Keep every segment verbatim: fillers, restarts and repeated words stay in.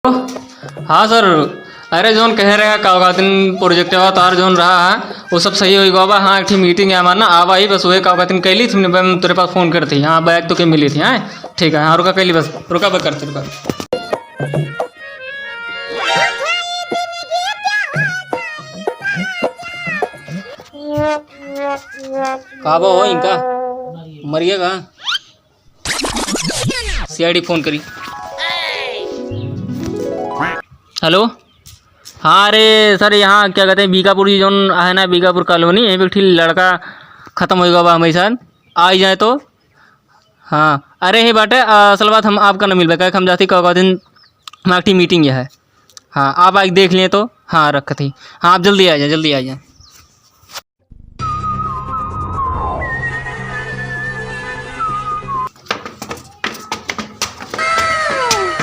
हाँ सर, अरे जौन कहे रहा का कहतिन प्रोजेक्टवा तार जौन रहा है, वो सब सही होइ गवा बा। हाँ, एक ठी मीटिंग है हमार ना, आवा ही बस, वही का कहतिन कैली थी, मैं तोरे पास फोन करती। हाँ, बैग तो के मिली थी। हाँ, ठीक है, हाँ, रुका कैली बस, रुका बस करती, रुका। का बा हो इनका? मरिया का? सीआईडी फोन करी। हेलो, हाँ, अरे सर, यहाँ क्या कहते हैं, बीकापुर जी जौन है ना, बीकापुर कॉलोनी, यहीं पे एक ठी लड़का खतम होइ गवा बा हमारे साथ। आ ही जाए तो। हाँ, अरे हे बाटे, असल बात हम आपका न मिलबे, काहे कि हम जाती का दिन हमारी मीटिंग है। हाँ, आप आके देख लें तो। हाँ, रखत ही। हाँ, आप जल्दी आ जाए, जल्दी आ जाए।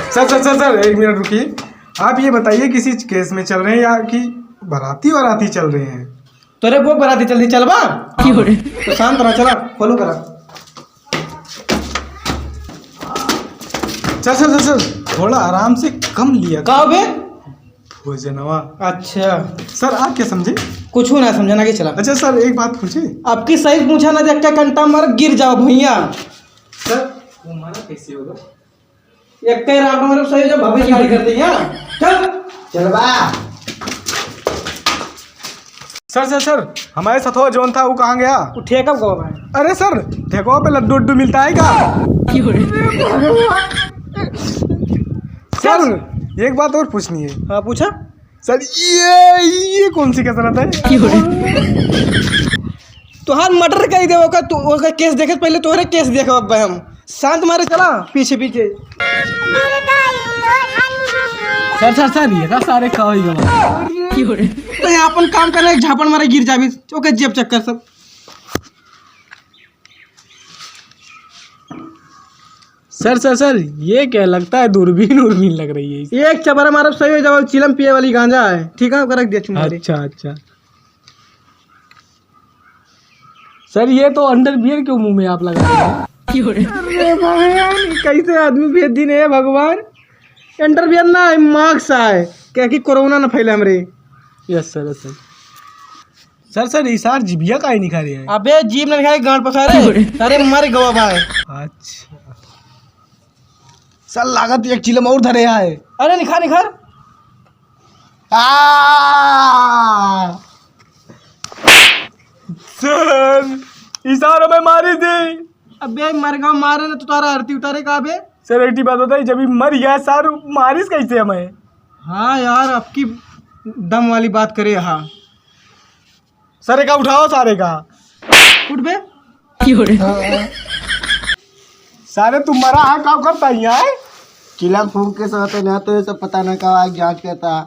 सर, सर, सर, सर, एक मिनट रुकिए। आप ये बताइए, किसी केस में चल रहे हैं या कि बाराती वाराती चल रहे हैं? तोरे वो बाराती चल रही, चलबा? तो शांत रहा, चला, follow करा। सर, सर, सर, सर, थोड़ा आराम से कम लिया का बे? भोजनवा। अच्छा। सर, आप क्या समझे? कुछ ना समझा ना कि चला। अच्छा सर, एक बात पूछे? आपकी सही पूछा ना, देख के कंटा मार गिर जाओ भैया। सर, वो हमारा कैसे होगा? एक कई राउंड में सही जो भविष्य गाड़ी कर देंगे। चल, चलबा। सर, सर, सर, हमारे सथवा जौन था, वो कहाँ गया? वो ठेका को है। अरे सर, ठेकवा पे लड्डू उड्डू मिलता है का? सर, एक बात और पूछनी है। हाँ, पूछा। सर, ये, ये कौन सी कसरत है? तोहार मर्डर कई देबो का, तू ओकर केस देखे, पहले तोहरे केस देखब हम। शांत मारे चला, पीछे पीछे। सर, सर, सर, ये का सारे का होई गवा? तो यहाँ अपन काम करे, झापड़ मारे गिर जाबी, ओके जेब चक्कर सब। सर, सर, सर, ये क्या लगता है? दूरबीन उर्बीन लग रही है। एक चबरा मारब सही हो जाओ, चिलम पिए वाली गांजा है, ठीक है, ओकरा रख दिया चुम्मा दे। अच्छा, अच्छा। सर, ये तो अंडरवियर क्यों मुंह में आप लगा रहे हैं? अरे भगवान, कैसे आदमी भेज दिन है भगवान। अंडरवियर ना है, मास्क है, क्या कि कोरोना ना फैले हमरे। Yes sir, yes sir. Sir, sir, ई सार जिबिया काहे निकाले है? अबे, जीभ ना निकाले, गांड पसारे। अरे, मर गवा भाई। अच्छा। सर, लागत एक चिलम और धरे आए। अरे, निखार, निखार। आ! सर, ई सार हमें मारी थी। अबे, मर गवा, मारे ना तो तारा आरती उतारे का बे? सर, एक बात बताई, जब ई मर गया, सार मारिस कैसे हमें? हाँ यार, आपकी दम वाली बात करे, हाँ। सर, एका उठाओ सारे का। उठ बे। सारे तू मरा है, का करता ही है? चिलम फूंक के सोते ना, तो ये सब पता ना का आग जांच करता।